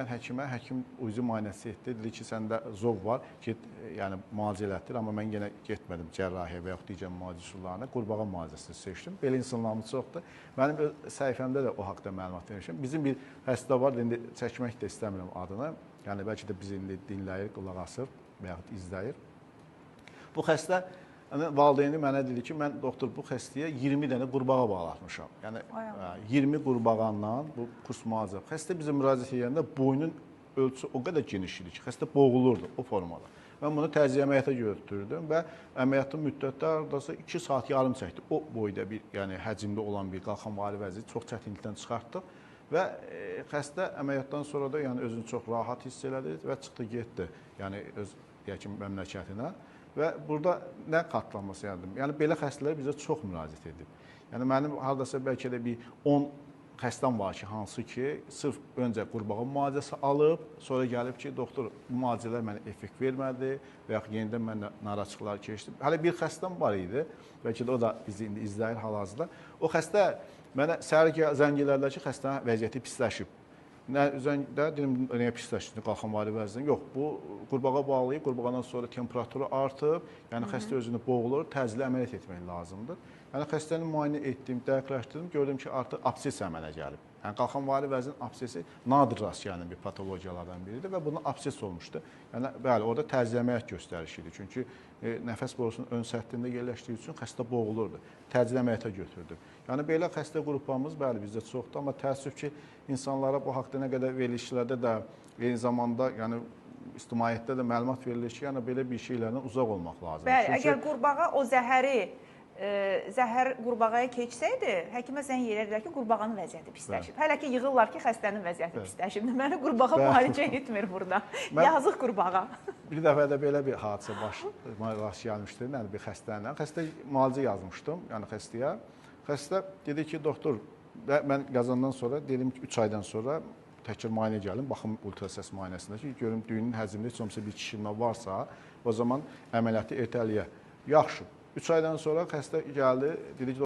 Həkimə, həkim UZI müayinəsi etdi. Dedi ki, səndə zov var, get, yəni müalicə elətdir, amma mən yenə getmədim cərrahiyə və yaxud digər müalicə üsullarına, qurbağa müalicəsini seçdim. Belə insanlarımız çoxdur. Mənim öz səhifəmdə də o haqda məlumat vermişəm. Bizim bir xəstə var, indi çəkmək də istəmirəm adını. Yəni bəlkə də bizi indi dinləyir, qulaq asır və yaxud izləyir. Bu xəstə valideyni mənə dedi ki, mən doktor bu xəstəyə 20 dənə qurbağa bağlatmışam. Yəni 20 qurbağanla bu kurs müalicə. Xəstə bizə müraciət edəndə boynun ölçüsü o qədər geniş idi ki, xəstə boğulurdu o formada. Mən bunu təzyiq əməliyyata götürdüm və əməliyyatın müddəti hardasa 2 saat yarım çəkdi. O boyda bir, yəni həcmdə olan bir qalxanvari vəzi çox çətinlikdən çıxartdıq və xəstə əməliyyatdan sonra da yəni özünü çox rahat hiss elədi və çıxdı getdi. Yəni öz deyək ki, məmləkətinə. Və burada nə xatırlaması yardım? Yəni belə xəstələr bizə çox müraciət edib. Yəni mənim hardasa bəlkə də bir 10 xəstəm var ki, hansı ki, sırf öncə qurbağa müalicəsi alıb, sonra gəlib ki, doktor bu müalicələr mənə effekt vermədi və yaxud yenidən məndə narahatçılıqlar keçdi. Hələ bir xəstəm var idi, bəlkə də o da bizi indi izləyir hal-hazırda. O xəstə mənə səhər zəng elədilər ki, xəstənin vəziyyəti pisləşib. Nə üzəndə dedim, nəyə pisləşdi, qalxanvari vəziyyəti? Yox, bu qurbağa bağlayıb, qurbağadan sonra temperaturu artıb, yəni xəstə özünü boğulur, təcili əməliyyat etmək lazımdır. Yəni xəstəni müayinə etdim, dəqiqləşdirdim, gördüm ki, artıq abses əmələ gəlib. Yəni qalxanvari vəzinin absesi nadir rast gələn bir patologiyalardan biridir və bunun abses olmuşdu. Yəni bəli, orada təcili əməliyyat göstərişi idi. Çünki nəfəs borusunun ön səthində yerləşdiyi üçün xəstə boğulurdu. Təcili əməliyyata götürdüm. Yəni belə xəstə qruplarımız bəli bizdə çoxdur, amma təəssüf ki, insanlara bu haqda nə qədər verilişlərdə də eyni zamanda yəni ictimaiyyətdə də məlumat verilir ki, yəni belə bir şeylərdən uzaq olmaq lazımdır. Bəli, çünki əgər qurbağa o zəhəri zəhər qurbağaya keçsəydi, həkimə zəng elədilər ki, qurbağanın vəziyyəti pisləşib. Hələ ki yığırlar ki, xəstənin vəziyyəti pisləşib. Deməli qurbağa müalicə etmir burada. Yazıq qurbağa. Bir dəfə də belə bir hadisə başıma rast gəlmişdi, yəni bir xəstə ilə. Xəstə müalicə yazmışdım, yəni xəstəyə. Xəstə dedi ki, doktor, mən yazandan sonra dedim ki, 3 aydan sonra təkrar müayinə gəlin, baxım ultrasəs müayinəsində ki, görüm düyünün həcmində heç olmasa bir şişirmə varsa, o zaman əməliyyatı ertələyə. Yaxşı. 3 aydan sonra xəstə gəldi, dedi ki,